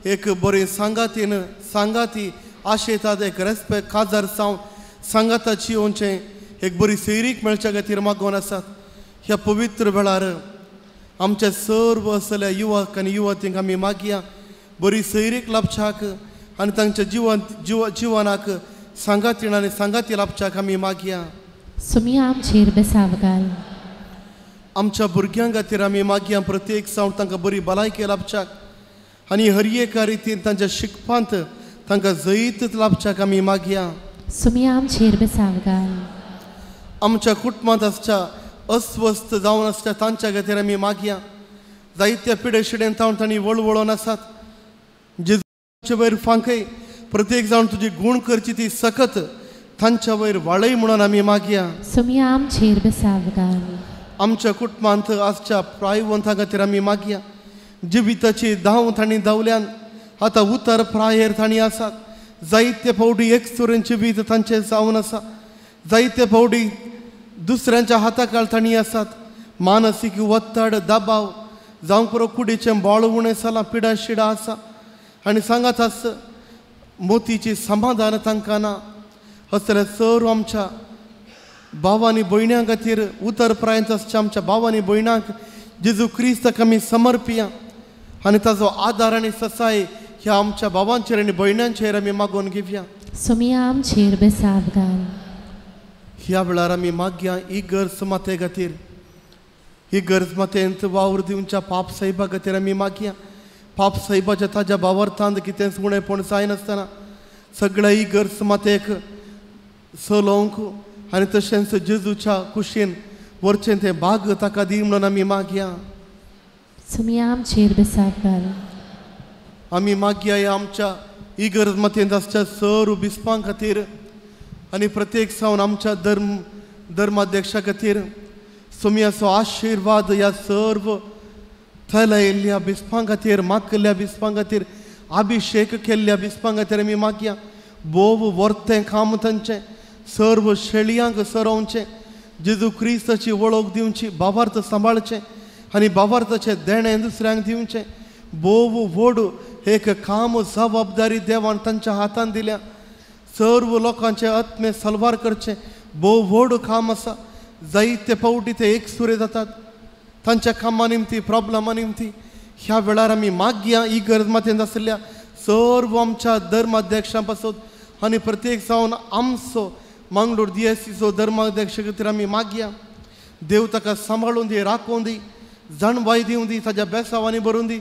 Speaker 4: एक बरें सांगातीन सांगाती आशेतात, एक रेस्पेक्ट काजार जावन सांगाताची येवचें एक बरी सैरीक मेळच्या खातीर मागोवन आसात. ह्या पवित्र वेळार आमच्या सर्व असल्या युवक आनी युवतींक आमी मागया बरी सैरीक लाभच्याक आनी तांच्या जिवन जिवनाक सांगातीण आनी सांगाती लाभच्याक आमी मागया.
Speaker 2: सोम्या आमचेर बेसावंक घाल.
Speaker 4: आमच्या भुरग्यां खातीर आमी मागया प्रत्येक सावन तांकां बरी भलायकी लाभच्याक आनी हर एका रितीन तांच्या शिकपांत तांकां जैत लाभच्याक आमी मागया.
Speaker 2: सोम्या आमचेर बेसावंक घाल.
Speaker 4: आमच्या कुटुंबांत आसच्या अस्वस्थ जावन आसच्या तांच्या खातीर आमी मागया. जायत्या पिडे शिडेन तावन तांणी वळवळोन आसात. जेजूचे वयर फांकय प्रत्येक जावन तुजी गूण करची ती सकत तांच्या वयर वाळय म्हणून आमी मागया.
Speaker 2: सोम्या आमचेर बेसावंक घाल.
Speaker 4: आमच्या कुटुंबांत आसच्या प्रायवंता खातीर आमी मागया. जिविताची धांव तांणी धांवल्यान आतां उतर प्रायेर तांणी आसात. जायते फावटी एक सुरेन जिवीत तांचें जावन आसा. जायते फावटी दुसऱ्यांच्या हाताकाळ तांणी आसात. मानसीक वत्तड दबाव जावं पुरो कुडीचें बाळ उणें जालां, पिडा शिडा आसा आनी सांगात आस मोतीची समाधान तांकां ना. असल्या सर्व आमच्या भावांनी भयण्यां खातीर उतर प्रायंत आसच्या आमच्या भावांनी भयणांक जेजू क्रिस्ताक आमी समर्पिया आनी ताजो आदार आनी ससाय ह्या आमच्या भावांचेर आनी भयण्यांचेर आमी मागोवन घेवया.
Speaker 2: सोम्या आमचेर बेसावंक घाल.
Speaker 4: ह्या वेळार आमी मागया इगर्ज माते खातीर. इगर्ज मातेंत वावर दिवच्या पाप साहेबा खातीर आमी मागया. पाप साहेबाच्या ताज्या भावार्थांत कितेंच उणेपण जायनासतना सगळ्या इगर्ज मातेक चलोवंक आनी तशेंच जेजूच्या कुशीन वरचें तें भाग ताका दी म्हणून आमी मागया.
Speaker 2: सोम्या आमचेर बेसावंक घाल.
Speaker 4: आमी मागया ह्या आमच्या इगर्ज मातेंत आसच्या सर्व बिस्पां खातीर आनी प्रत्येक सावन आमच्या धर्माध्यक्षा खातीर सोम्याचो आशिर्वाद ह्या सर्व थैलायिल्ल्या बिस्पां खातीर, मागल्ल्या बिस्पां खातीर, अभिशेक केल्ल्या बिस्पां खातीर आमी मागया. भोव वर्तें काम तांचें सर्व शेळयांक सरोवचें, जेजू क्रिस्ताची वळख दिवची, भावार्थ सांबाळचें आनी भावार्थाचें देणें दुसऱ्यांक दिवचें. भोव व्हड एक काम जबाबदारी देवान तांच्या हातान दिल्या. सर्व लोकांचे आत्मे सलवार करचें भोव व्हड काम आसा. जायते फावटी ते एक सुरे जातात तांच्या कामा निमती, प्रॉब्लमा निमती. ह्या वेळार आमी मागया इगर्ज मातेंत आसल्या सर्व आमच्या धर्माध्यक्षां पासत आनी प्रत्येक जावन आमचो मांगलोर दियेसीचो धर्माध्यक्ष खातीर आमी मागया. देव ताका सांबाळून दी, राखून दी. जाणवाय दिवं दी, ताज्या बेसावांनी भरून दी,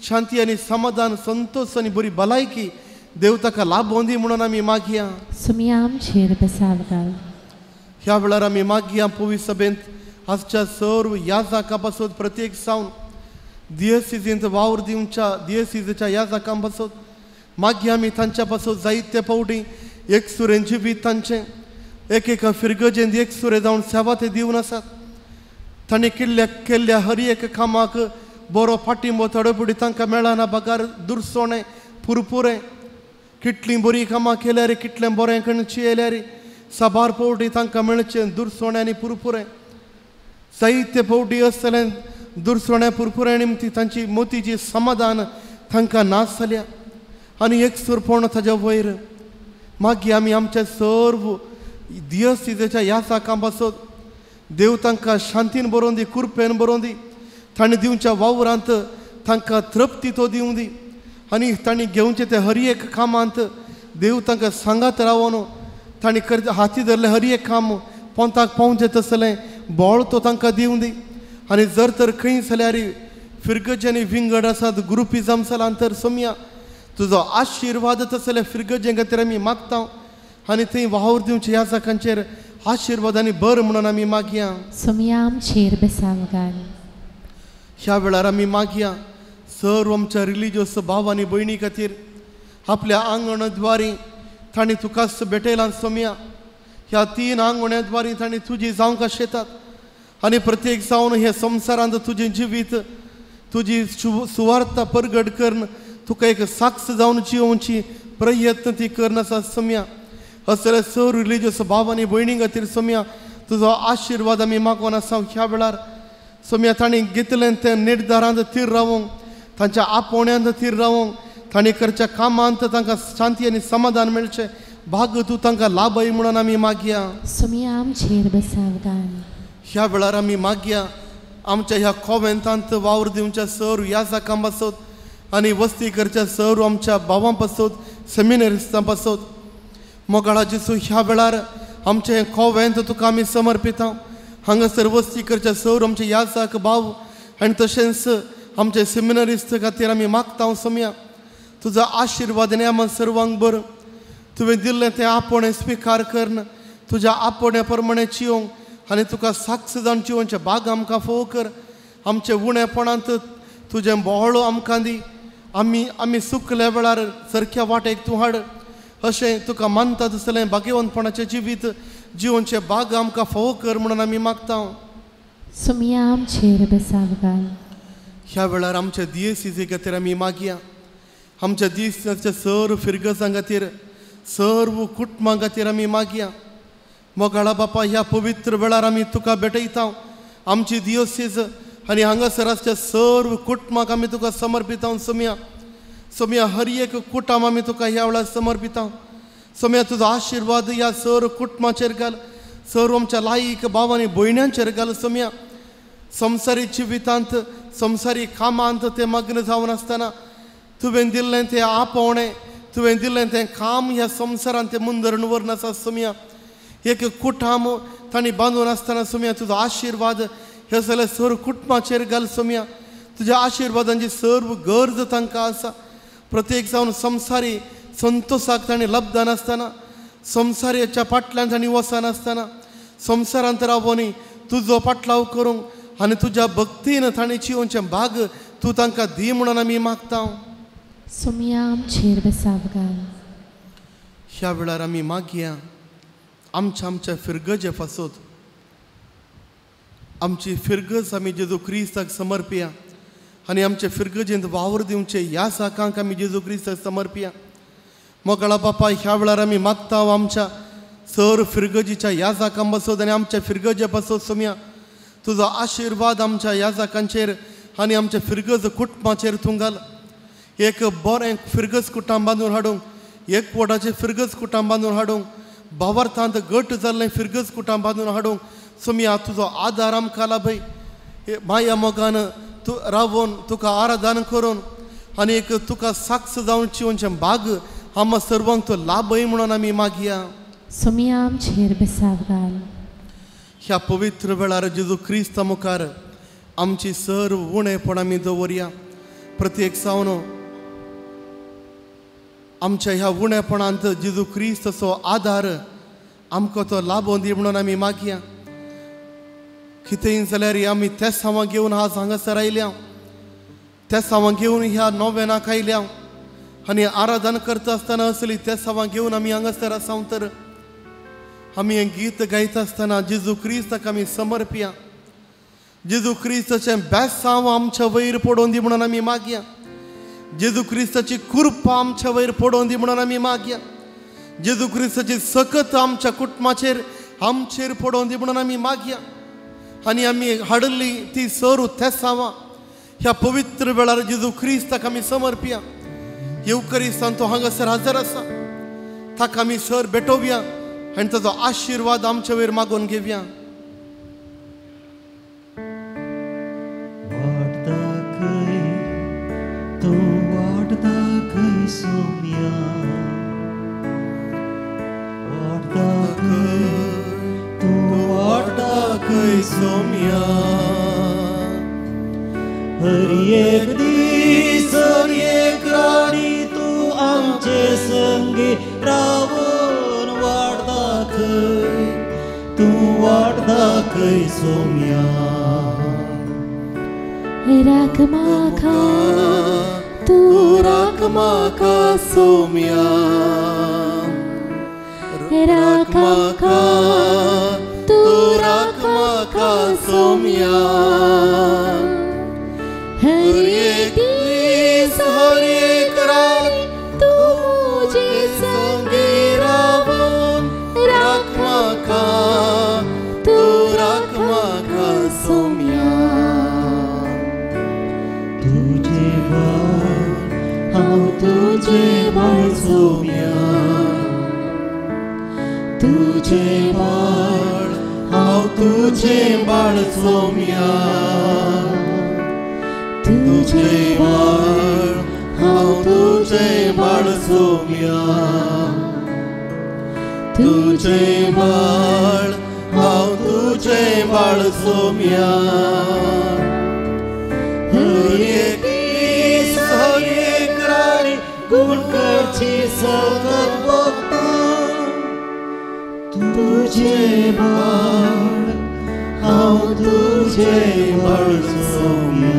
Speaker 4: शांती आनी समाधान, संतोष आनी बरी भलायकी देव ताका लाभोवन दी म्हणून आमी मागया.
Speaker 2: सुमया आमचेर बेसाव घाल.
Speaker 4: ह्या वेळार आमी मागया पवित्र सभेंत आजच्या सर्व याजाकां पासत प्रत्येक सावन दियसिजींत वावर दिवच्या दियसिजीच्या याजाकां पासत मागया आमी तांच्या पासत जायते फावटी एक सुरें जिवीत तांचें एक एका फिरगजेंत एक सुरें जावन सेवा ते दिवन आसात. तांणी केल्ल्या हर एक कामाक बरो पाठिंबो थोडे फावटी तांकां मेळना बगार दुरसोणें पुरपुरें कितलीं बरीं कामां केल्यार कितलें बरें करून चियल्यार साबार फावटी तांकां मेळचें दुरसोणें आनी पुरपुरें. जायते फावटी आसतलें दुरसोणें पुरपुरें निमती तांची मोतीची समाधान तांकां नाच जाल्या आनी एक सुरपोण ताज्या वयर. मागीर आमी आमच्या सर्व दियसिजेच्या याचाकां पासत देव तांकां शांतीन बरोवन दी, कुरपेन बरोवन दी, तांणी दिवच्या वावरांत तांकां तृप्ती तो दिवं दी आनी तांणी घेवचें तें हर एक कामांत देव तांकां सांगात रावन तांणी हाती धरलें हर एक काम पोंताक पावचें तसलें बळ तो तांकां दिवं दी. आनी जर तर खंय जाल्यार फिरगज्यांनी विंगड आसात ग्रुपिजम जालां तर सोमया तुजो आशिर्वाद तसले फिरगजे खातीर आमी मागता आनी थंय वावर दिवचे ह्या जाकांचेर आशिर्वाद आनी बर म्हणून आमी मागया.
Speaker 2: सोमया आमचेर बेसाव घाल.
Speaker 4: ह्या वेळार आमी मागया सर्व आमच्या रिलिजियस भाव आनी भयणी खातीर आपल्या आंगणद्वारी तांणी तुकाच भेटयलां सोमया. ह्या 3 आंगण्याद्वारी तांणी तुजी जावंक आशेतात आनी प्रत्येक जावन हे संवसारांत तुजें जिवीत तुजी सुवार्ता परगट करून तुका एक साक्ष जावन जियोवची प्रयत्न ती करून आसा सोमया. असले सर्व रिलिजियस भाव आनी भयणी खातीर सोमया तुजो आशिर्वाद आमी मागून आसा. ह्या वेळार सोमया तांणी घेतलें तें निर्धारांत थीर रावूंक, तांच्या आपोवण्यांत थीर रावूंक, तांणी करच्या कामांत तांकां शांती आनी समाधान मेळचें भाग तूं तांकां लाभय म्हणून आमी मागया.
Speaker 2: सोमया आमचेर बेसाव घाल.
Speaker 4: ह्या वेळार आमी मागया आमच्या ह्या कोवेंतांत वावर दिवच्या सर्व याजाकां पासत आनी वस्ती करच्या सर्व आमच्या भावां पासत सेमिनरिस्तां पासत मोगाळा जेजू ह्या वेळार आमचें हें कोवेंत तुका आमी समर्पिता. हांगासर वस्ती करच्या सर्व आमचे याजाक भाव आनी तशेंच आमचे सेमिनरिस्त खातीर आमी मागता सोमया तुजो आशिर्वाद आनी आमकां सर्वांक बरो तुवें दिल्लें तें आपोवणें स्विकार करून तुज्या आपोवण्या प्रमाणें चियोंक आनी तुका साक्ष जावन चियोवचें भाग आमकां फोव कर. आमचे उणेपणांत तुजें बोहळो आमकां दी, आमी आमी सुकल्या वेळार सारक्या वाटेक तूं हाड अशें तुका मानता तसलें भाग्यवंतपणाचें जिवीत जिवनचें भाग आमकां फोव कर म्हणून आमी मागता.
Speaker 2: सोमया आमचेर बेसाव घाल.
Speaker 4: ह्या वेळार आमच्या दियसिजे खातीर आमी मागया. आमच्या दियसिच्या सर्व फिरगजां खातीर सर्व कुटुंबां खातीर आमी मागया. मोगाळा बापा ह्या पवित्र वेळार आमी तुका भेटयता आमची दियोसीज आनी हांगासर आसच्या सर्व कुटुंबाक आमी तुका समर्पिता सोमया. सोमया हर एक कुटुंब आमी तुका ह्या वेळार समर्पिता. सोमया तुजो आशिर्वाद ह्या सर्व कुटुंबाचेर घाल, सर्व आमच्या लायक भाव आनी भयण्यांचेर घाल सोमया. संवसारी जिवितांत संवसारी कामांत ते मग्न जावन आसतना तुवें दिल्लें तें आपोवणें तुवें दिल्लें तें काम ह्या संवसारांत तें मुंदरण व्हरून आसा सोमया. एक कुटाम तांणी बांदून आसतना सोमया तुजो आशिर्वाद हे जाल्यार सर्व कुटुंबाचेर घाल सोमया. तुज्या आशिर्वादांची सर्व गरज तांकां आसा. प्रत्येक जावन संवसारी संतोषाक तांणी लब्धान आसतना संवसाराच्या फाटल्यान तांणी वचनासतना संवसारांत रावोनी तुजो पाटलाव करूंक आनी तुज्या भक्तीन तांणी जिवनचें भाग तूं तांकां दी म्हणून आमी मागता.
Speaker 2: सोमया आमचेर बेसाव घाल.
Speaker 4: ह्या वेळार आमी मागया आमच्या आमच्या फिरगजे फासत आमची फिरगज आमी जेजू क्रिस्ताक समर्पिया आनी आमचे फिरगजेंत वावर दिवचे ह्या साकांक आमी जेजू क्रिस्ताक समर्पिया. मोगाळा बापा ह्या वेळार आमी मागता आमच्या सर फिरगजीच्या ह्या जाकां पासत आनी आमच्या फिरगजे पासत सोमया तुजो आशिर्वाद आमच्या ह्या जाकांचेर आनी आमच्या फिरगज कुटुंबाचेर तूं घाल. एक बरें फिरगज कुटुंब बांदून हाडूंक, एक वडाचें फिरगज कुटुंब बांदून हाडूंक, भावार्थांत घट जाल्लें फिरगज कुटुंब बांदून हाडूंक सोमया तुजो आदार आमकां लाभय. माया मोगान तूं रावोन तुका आराधन करून आनी एक तुका साक्ष जावन जिवनचें भाग आमकां सर्वांक तो लाभय म्हणून आमी मागया.
Speaker 2: सोमया आमचेर बेसाव घाल.
Speaker 4: ह्या पवित्र वेळार जेजू क्रिस्ता मुखार आमची सर्व उणेपण आमी दवरया. प्रत्येक सावन आमच्या ह्या उणेपणांत जेजू क्रिस्ताचो आदार आमकां तो लाभोवन दी म्हणून आमी मागया. कितेंय जाल्यार आमी तेसांवां घेवन आज हांगासर आयल्या, तेसांवां घेवन ह्या नोवेनाक आयल्या आनी आराधन करता आसतना असली तेसांवां घेवन आमी हांगासर आसा. तर आमी हें गीत गायता आसतना जेजू क्रिस्ताक आमी समर्पया. जेजू क्रिस्ताचें बेसांव आमच्या वयर पडोवन दी म्हणून आमी मागया. जेजू क्रिस्ताची कृपा आमच्या वयर पडोवन दी म्हणून आमी मागया. जेजू क्रिस्ताची सकत आमच्या कुटुंबाचेर आमचेर पडोवन दी म्हणून आमी मागया. आनी आमी हाडली ती सर्व तेसांवां ह्या पवित्र वेळार जेजू क्रिस्ताक आमी समर्पया. येवकरिस्तान तो हांगासर हजर आसा, ताका आमी सर भेटोवया आनी ताचो आशिर्वाद आमच्या वयर मागून घेवया.
Speaker 3: वाट दाखय तूं, वाट दाखय सोम्या, वाट दाखय तूं, वाट दाखय
Speaker 4: सोम्या.
Speaker 3: हर एक दीस हर एक राणी तूं आमचे संगी रावून वाट दाखय तूं, वाट दाखय सोम्या.
Speaker 2: राख म्हाका तूं,
Speaker 4: राख म्हाका सोम्या,
Speaker 2: राख म्हाका तूं,
Speaker 4: राख म्हाका सोम्या.
Speaker 2: हर एक दीस
Speaker 4: हर एक रात
Speaker 2: तूं म्हजे
Speaker 4: संगी रावून राख म्हाका तूं, राख म्हाका सोम्या.
Speaker 3: तुझे बाळ हांव, तुझे बाळ सोम्या, तुझे बाळ
Speaker 4: हांव, तुझे बाळ सोम्या,
Speaker 3: तुझे
Speaker 4: बाळ हांव, तुझे बाळ सोम्या, तुझे बाळ हांव, तुझे बाळ सोम्या.
Speaker 3: हर एक दीस हर एक राणी गुण करची सकत भोगता. तुझे बाळ हांव, तुझे बाळ सोम्या.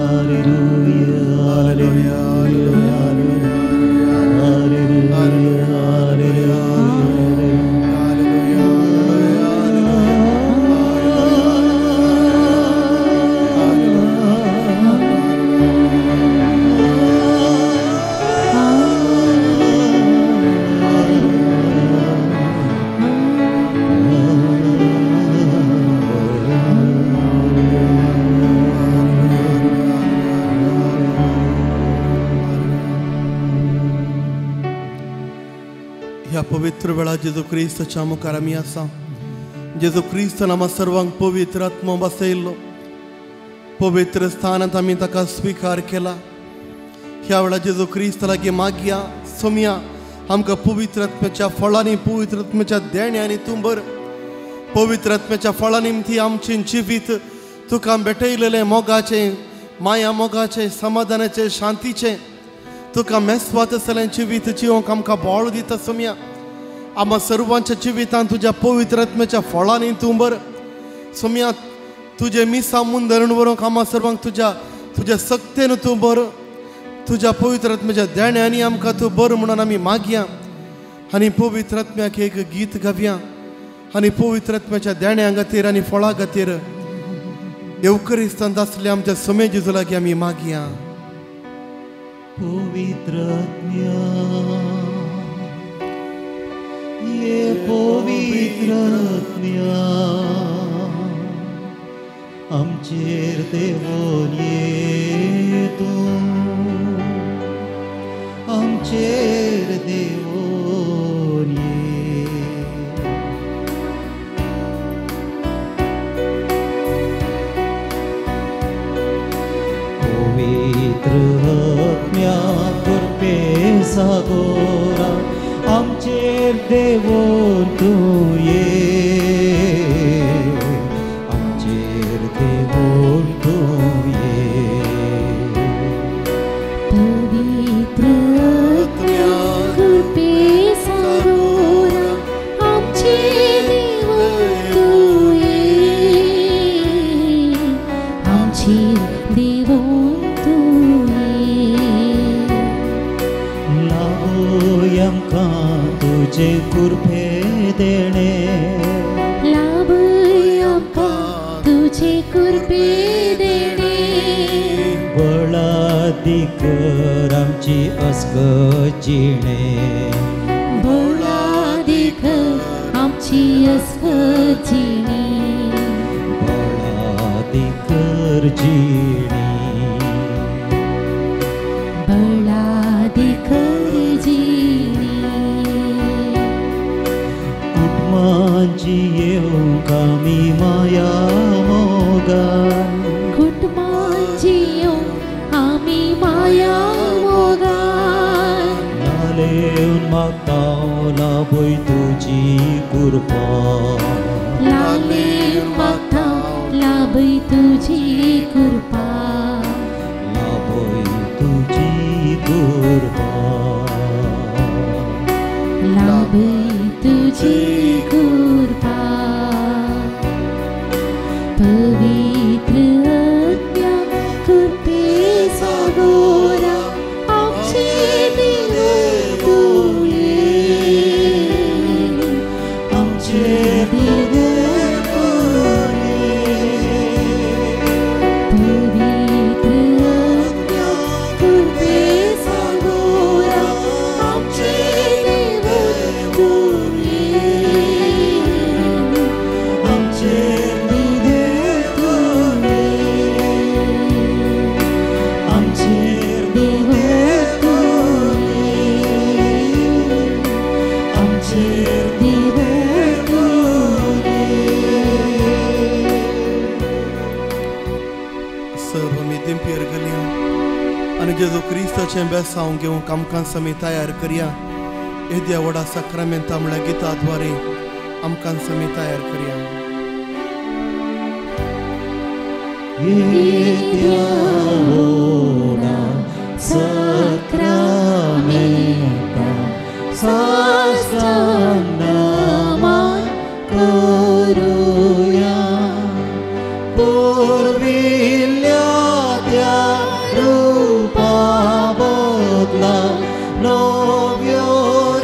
Speaker 4: Hallelujah, hallelujah, hallelujah, hallelujah, hallelujah, ह्या पवित्र वेळा जेजू क्रिस्ताच्या मुखार आमी आसा. जेजू क्रिस्तान आमकां सर्वांक पवित्र आत्मो बसयल्लो. पवित्र स्थानांत आमी ताका स्विकार केला. ह्या वेळा जेजू क्रिस्ता लागीं मागया, सोमया आमकां पवित्र आत्म्याच्या फळांनी, पवित्र आत्म्याच्या देण्यांनी तूं बर. पवित्र आत्म्याच्या फळांनी ती आमचें जिवीत तुका भेटयलेलें मोगाचें, माया मोगाचें, समाधानाचें, शांतीचें, तुका मेस्वात आसलें जिवीत जिवंक आमकां बळ दिता सोमया. आमकां सर्वांच्या जिवितांत तुज्या पवित्र आत्म्याच्या फळांनी तूं बर सोमया. तुजें मिसां मुंदरण व्हरूंक आमकां सर्वांक तुज्या तुज्या सक्तेन तूं बर. तुज्या पवित्र आत्म्याच्या देण्यांनी आमकां तूं बर म्हणून आमी मागया आनी पवित्र आत्म्याक एक गीत गावया आनी पवित्र आत्म्याच्या देण्या खातीर आनी फळां खातीर येवकरिस्तांत आसले आमच्या सोमे जेजू लागीं आमी मागया.
Speaker 3: पवित्र आत्म्या ये, पवित्र आत्म्या आमचेर देवोन ये तूं, आमचेर देवोन ये. पवित्र आत्म्या कृपे सागोरा आमचेर देवोन तूं ये, आमचेर देवोन तूं
Speaker 2: आमचेर देवोन तुवें.
Speaker 1: लाभय आमकां तुजे कृपे देणे,
Speaker 2: लाभय आमकां तुजे कृपे देणे.
Speaker 1: बळादीक कर आमची अस्कत जिणे,
Speaker 2: बळादीक आमची अस्कत जिणे,
Speaker 1: बळादीक कर जिणे,
Speaker 2: बळादीक कर जिणे.
Speaker 1: कुटुंबांची येवंक आमी माया मोगान,
Speaker 2: कुटुंबांची येवंक आमी माया मोगान.
Speaker 1: लालेवन मागता लाभय तुजी कृपा,
Speaker 2: लालेवन मागता लाभय तुजी कृपा,
Speaker 1: लाभय तुजी कृपा,
Speaker 2: लाभय तुजी कृपा. पवित्र आत्म्या कृपे सागोरा आमचे देव तुवें,
Speaker 1: आमचे देव तुवें.
Speaker 2: पवित्र आत्म्या कृपे सागोरा आमचे देव तुवें,
Speaker 1: आमचे देव तुवें, आमचे देव तुवें, आमचे देव तुवें.
Speaker 4: सर्व आमी दिंपीर घालया आनी जेजू क्रिस्ताचें बेसांव घेवंक आमकां समी तयार करया. येद्या व्हडा साक्रामेंता म्हळ्यार गिता द्वारे आमकां समी तयार करया.
Speaker 3: येद्या व्हडा साक्रामेंता साश्टांग नमन करुया. पुर्विल्ल्या त्या रुपा बदला नव्यो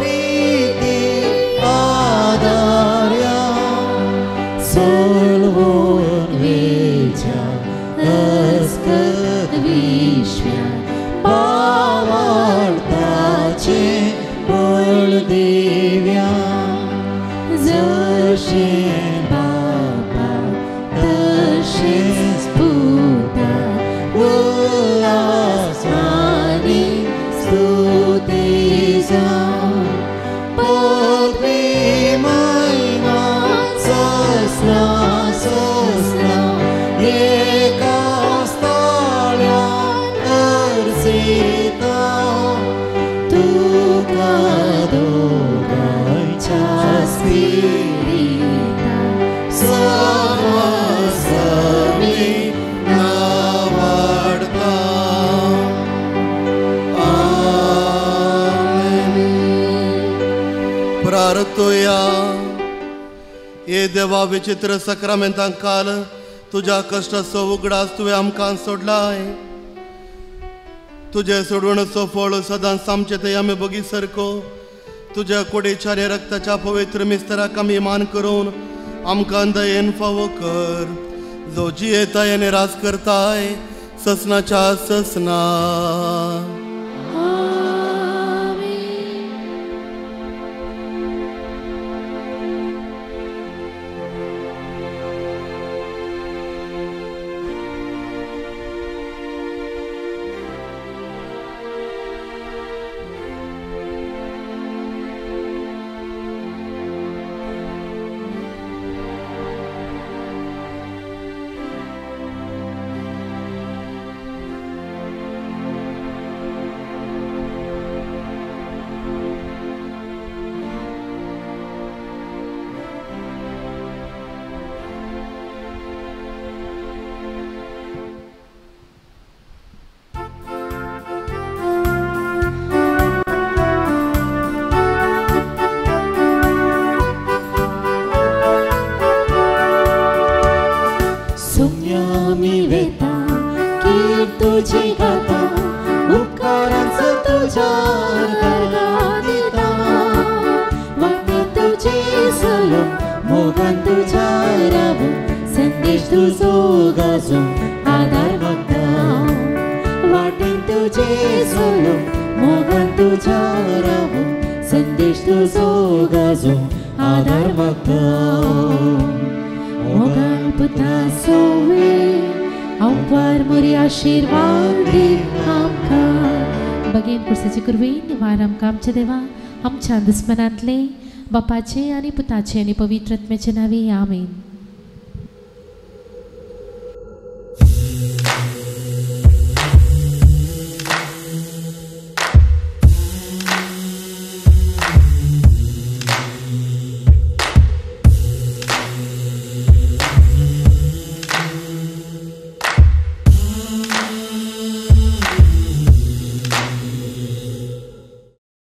Speaker 3: रिती आदार्या. सोलवून वेच्या अस्कत विश्व्या बावाळताचें बळ दिव्या.
Speaker 2: जशें बापा तशेंच पुता
Speaker 3: उल्हास आनी स्तुती जावं. पदवी महिमा ससना ससना एका स्थाळ्या अर्जिता. तुका दोगांयच्या
Speaker 2: स्पिरिता
Speaker 3: समसमी
Speaker 4: नावाडता. आमेन. प्रार्थोया. हे देवा, विचित्र साक्रामेंतांक काल तुज्या कश्टाचो उगडास तुवें आमकां सोडलाय. तुजें सोडवणचो फळ सदांच आमचे ते आमी बगी सारको तुज्या कुडीच्या आनी रक्ताच्या पवित्र मिस्तराक आमी मान करून आमकां दयेन फावो कर, जो जियेताय आनी राज करताय ससनाच्या ससना.
Speaker 2: आमेन.
Speaker 3: कीर्त तुजी गाता उपकारांचो तुज्या अर्घां दिता वाटेन तुजे चलूं मोगान तुज्या रावूं संदेश तुजो गाजूं आदार मागता वाटेन तुजे चलूं मोगान तुज्या रावूं संदेश तुजो गाजूं आदार मागता
Speaker 2: मोगाल पुता सोवे अंपार मोरी आशीर्वाद दी आमकां बगेन कुर्सेची कुरवेन निवार आमकां आमच्या देवा आमच्या दुस्मनांतले बापाचे आनी पुताचे आनी पवित्र आत्म्याचे नांवे आमेन.